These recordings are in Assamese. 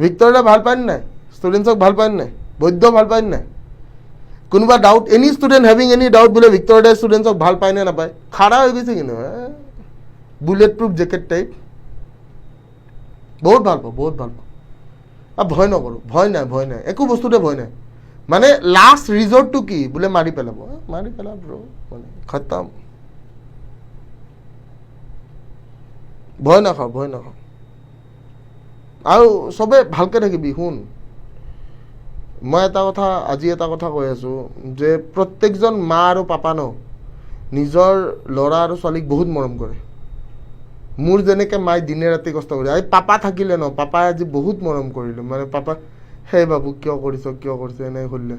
ভিক্টৰ দা ভাল পায় নাই? ষ্টুডেণ্টছক ভাল পায় নাই? বৈদ্য ভাল পায় নাই? কোনোবা doubt, any student having any doubt বোলে ভিক্টৰ দাই ষ্টুডেণ্টছক ভাল পায় নে নাপায়? খাৰা হৈ গৈছে কিন্তু, বুলেট প্ৰুফ জেকেট টাইপ। বহুত ভাল পাওঁ, বহুত ভাল পাওঁ। আৰু ভয় নকৰোঁ, ভয় নাই, ভয় নাই, একো বস্তুতে ভয় নাই। মানে লাষ্ট ৰিজৰ্টটো কি বোলে মাৰি পেলাব, মাৰি পেলাব মানে খতম। ভয় নাখাওঁ, ভয় নাখাওঁ। আৰু চবে ভালকৈ থাকিবি। শুন, মই এটা কথা, আজি এটা কথা কৈ আছোঁ যে প্ৰত্যেকজন মা আৰু পাপা ন নিজৰ ল'ৰা আৰু ছোৱালীক বহুত মৰম কৰে। মোৰ যেনেকৈ মায়ে দিনে ৰাতি কষ্ট কৰে, আজি পাপা থাকিলে ন, পাপাই আজি বহুত মৰম কৰিলে। মানে পাপা, সেই বাবু কিয় কৰিছ, কিয় কৰিছ এনেকৈ সুধিলে,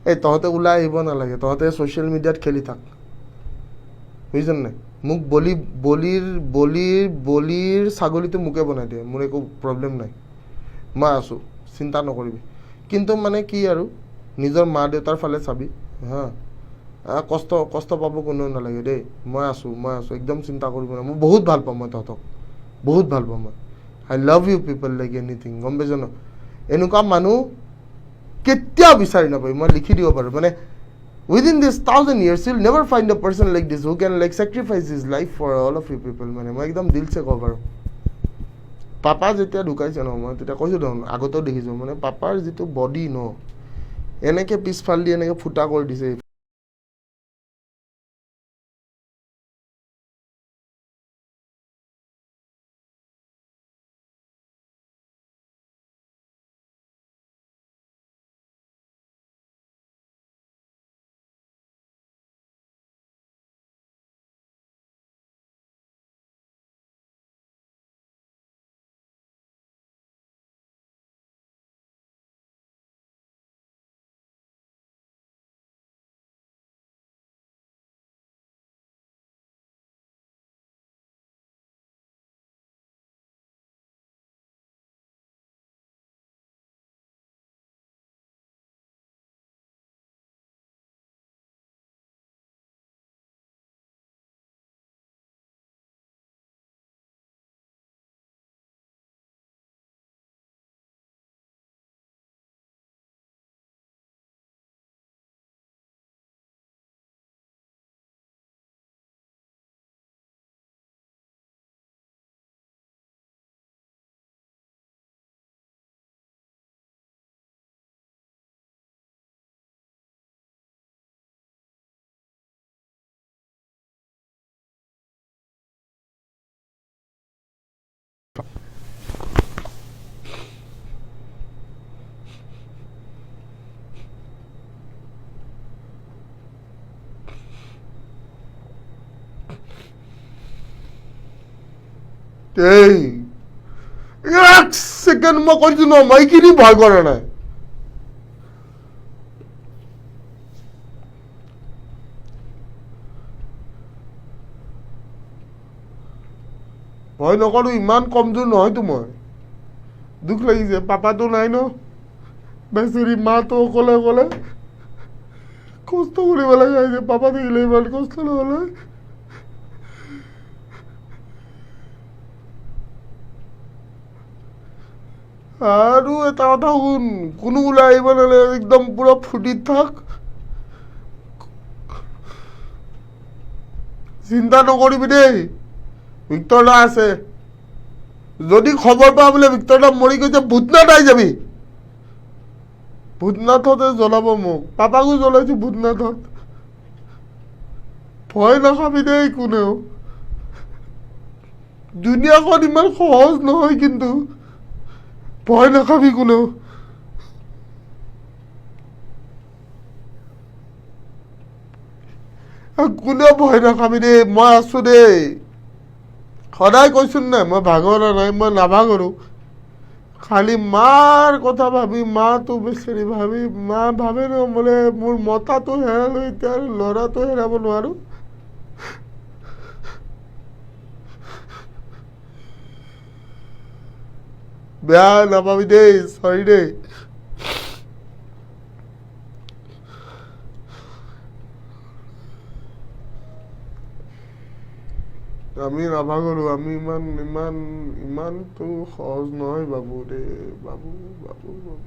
এই তহঁতে ওলাই আহিব নালাগে, তহঁতে ছ'চিয়েল মিডিয়াত খেলি থাক, বুজিছ নাই? মোক বলি বলিৰ বলিৰ বলিৰ ছাগলীটো মোকে বনাই দিয়ে, মোৰ একো প্ৰব্লেম নাই, মই আছোঁ, চিন্তা নকৰিবি। কিন্তু মানে কি আৰু, নিজৰ মা দেউতাৰ ফালে চাবি, হা, কষ্ট কষ্ট পাব কোনেও নালাগে দেই, মই আছোঁ, মই আছোঁ, একদম চিন্তা কৰিব নালাগে। মই বহুত ভাল পাওঁ, মই তহঁতক বহুত ভাল পাওঁ, মই I love you people like anything, গম পাইছ ন? এনেকুৱা মানুহ কেতিয়াও বিচাৰি নাপাবি, মই লিখি দিব পাৰোঁ। মানে within this 1000 years you'll never find a person like this who can like sacrifice his life for all of you people। মানে মই একদম দিল চে ক'ব পাৰোঁ। পাপা যেতিয়া ঢুকাইছে ন, মই তেতিয়া কৈছোঁ দেখোন, আগতেও দেখিছোঁ, মানে পাপাৰ যিটো বডি ন, এনেকৈ পিছফাল দি এনেকৈ ফুটা কৰি দিছে। এই এক ছেকেণ্ড মই কৈছো ন, মই এইখিনি ভয় কৰা নাই। ভয় নকৰোঁ, ইমান কমজোৰ নহয়তো মই। দুখ লাগিছে, পাপাটো নাই ন, বেচেৰি মাটো অকলে অকলে কষ্ট কৰিব লগা হৈছে। পাপা থাকিলে ইমান কষ্ট নহ'লে। আৰু এটা কথা শুন, কোনো ওলাই আহিব নালাগে, একদম পুৰা ফূৰ্তিত থাক, চিন্তা নকৰিবি দেই। ভিক্টৰ দা আছে, যদি খবৰ পা বোলে ভিক্টৰ দা মৰি গৈছে, ভূতনাথ আহি যাবি। ভূতনাথতে জ্বলাব মোক, পাপাকো জ্বলাইছো ভূতনাথত। ভয় নাখাবি দেই কোনেও, দুনীয়াখন ইমান সহজ নহয়, কিন্তু ভয় নাখাবি কোনেও। কোনেও ভয় নাখাবি দেই, মই আছো দেই। সদায় কৈছো নাই, মই ভাগৰা নাই, মই নাভাগৰো। খালি মাৰ কথা ভাবি, মাটো বেচেৰি ভাবি, মা ভাবে ন বোলে মোৰ মতাটো হেৰালো, এতিয়া আৰু ল'ৰাটো হেৰাব নোৱাৰো। বেয়া নাপাবি দেই, চৰি দেই। আমি নাভাগৰো, আমি ইমান ইমান ইমানটো সহজ নহয় বাবু ৰে, বাবু বাবু বাবু।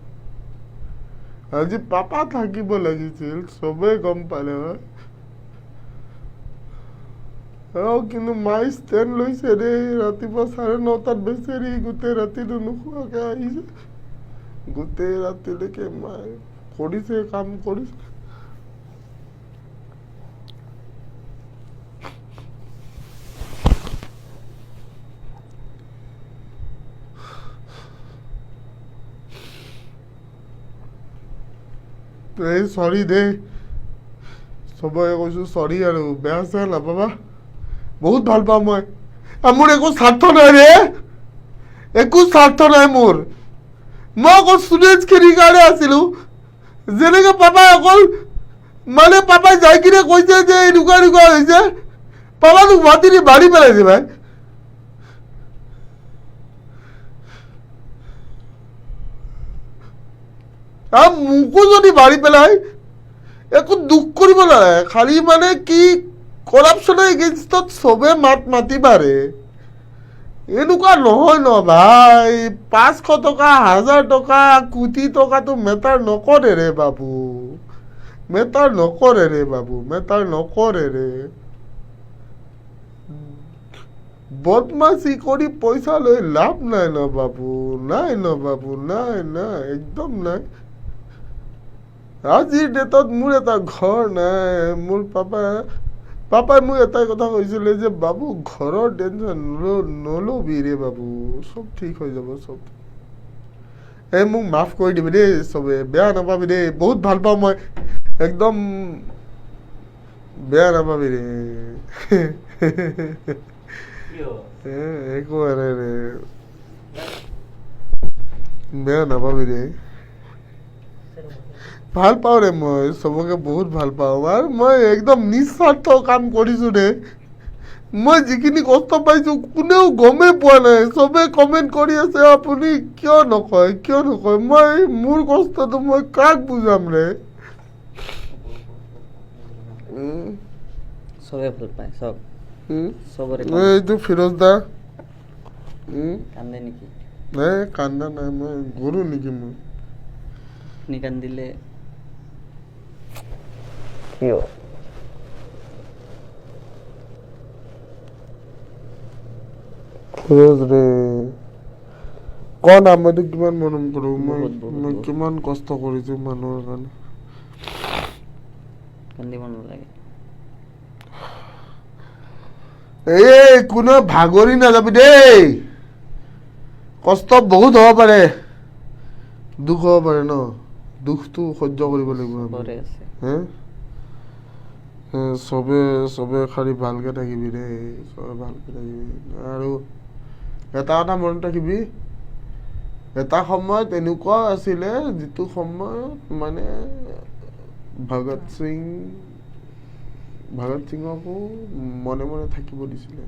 আজি পাপা থাকিব লাগিছিল, চবেই গম পালে হয়। কিন্তু মাই ষ্টেণ্ড লৈছে দেই, ৰাতিপুৱা 9:30টাত বেচেৰি গোটেই ৰাতিটো নোখোৱাকে আহিছে, গোটেই ৰাতিলৈকে মায়ে কৰিছে কাম কৰিছে। এই চৰি দেই, চবকে কৈছোঁ চৰি আৰু, বেয়া চেয়া নাপাবা। বহুত ভাল পাওঁ মই, আৰু মোৰ একো স্বাৰ্থ নাই ৰে, একো স্বাৰ্থ নাই মোৰ। মই অকল ষ্টুডেণ্টছখিনিৰ কাৰণে আছিলোঁ। যেনেকৈ পাপাই অকল মানে পাপাই যাই কিনে কৈছে যে এনেকুৱা এনেকুৱা হৈছে, পাপাটোক মাতি দি মাৰি পেলাইছে ভাই। আৰু মোকো যদি মাৰি পেলাই একো দুখ কৰিব নালাগে, খালি মানে কি কৰাপশ্যনৰ এগেইনষ্টত চবে মাত মাতিবা ৰে, এনেকুৱা নহয় ন ভাই। 500 টকা, 1000 টকা, কোটি টকাটো মেটাৰ নকৰে ৰে বাবু, মেটাৰ নকৰে ৰে বাবু, মেটাৰ নকৰে ৰে। বদমাচি কৰি পইচা লৈ লাভ নাই ন বাবু, নাই ন বাবু, নাই নাই, একদম নাই। আজিৰ ডেটত মোৰ এটা ঘৰ নাই। মোৰ পাপাই মোক এটাই কথা কৈছিলে যে বাবু ঘৰৰ টেনশ্যন নলবি ৰে বাবু, চব ঠিক হৈ যাব, চব। এই মোক মাফ কৰি দিবি দেই চবে, বেয়া নাপাবি দেই, বহুত ভাল পাওঁ মই, একদম বেয়া নাপাবি ৰে। একো নাই ৰে, বেয়া নাপাবি ৰে। ভাল পাওঁ ৰে মই চবকে, বহুত ভাল পাওঁ। আৰু মই একদম নিস্বাৰ্থ কাম কৰিছোঁ ৰে। মই যিখিনি কষ্ট পাইছোঁ কোনেও গমেই পোৱা নাই। চবে কমেণ্ট কৰি আছে আপুনি কিয় নকয়, কিয় নকয়। মই মোৰ কষ্টটো মই কাক বুজাম ৰে? চবে ভাল পায়, চব চবৰে। এইটো ফিৰোজ দা কান্দে নেকি? নাই, কান্দা নাই মই, গৰু নেকি মই? আপুনি কান্দিলে কিয়? ফিৰোজ ৰে, ক না, মই তোক কিমান মৰম কৰোঁ, মই কিমান কষ্ট কৰিছোঁ মানুহৰ কাৰণে। কান্দিব নালাগে। এই কোনো ভাগৰি নাযাবি দেই, কষ্ট বহুত হ'ব পাৰে, দুখ হ'ব পাৰে ন, দুখটো সহ্য কৰিব লাগিব। চবে চবে খালি ভালকে থাকিবি দেই, চবে ভালকে থাকিবি। আৰু এটা কথা মনত ৰাখিবি, এটা সময়ত এনেকুৱা আছিলে যিটো সময়ত মানে ভগত সিঙকো মনে মনে থাকিব দিছিলে।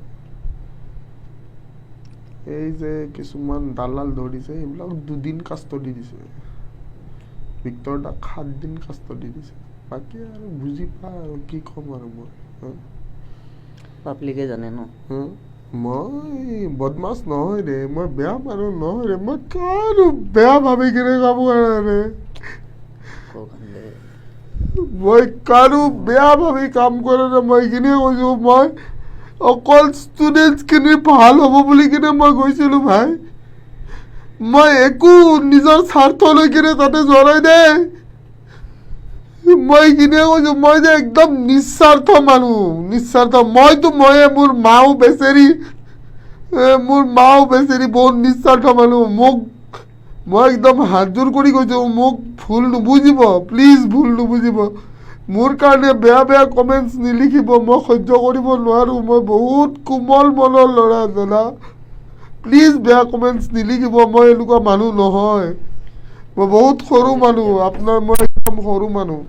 এই যে কিছুমান দালাল ধৰিছে, সেইবিলাক 2 দিন কাষ্টডি দিছে, ভিক্টৰ দাক 7 দিন কাষ্টডি দিছে। বাকী আৰু বুজি পা আৰু কি ক'ম আৰু মই, পাব্লিকে জানে ন। মই বদমাছ নহয় ৰে, মই বেয়া মানুহ নহয় ৰে, মই কাৰো বেয়া ভাবি কিনে কাম কৰা ৰে, মই কাৰো বেয়া ভাবি কাম কৰা নাই। মই এইখিনিয়ে কৈছোঁ, মই অকল ষ্টুডেণ্টছখিনি ভাল হ'ব বুলি কিনে মই গৈছিলোঁ ভাই, মই একো নিজৰ স্বাৰ্থ লৈ কিনে তাতে যোৱা নাই দেই। মই এইখিনিয়ে কৈছোঁ, মই যে একদম নিস্বাৰ্থ মানুহ, নিস্বাৰ্থ। মইতো ময়ে, মোৰ মাও বেচেৰি, মোৰ মাও বেচেৰি বহুত নিস্বাৰ্থ মানুহ। মোক মই একদম হাতযোৰ কৰি কৈছোঁ, মোক ভুল নুবুজিব, প্লিজ ভুল নুবুজিব। মোৰ কাৰণে বেয়া বেয়া কমেণ্টছ নিলিখিব, মই সহ্য কৰিব নোৱাৰোঁ। মই বহুত কোমল মনৰ ল'ৰা দাদা, প্লিজ বেয়া কমেণ্টছ নিলিখিব। মই এনেকুৱা মানুহ নহয়, মই বহুত সৰু মানুহ, আপোনাৰ মই একদম সৰু মানুহ।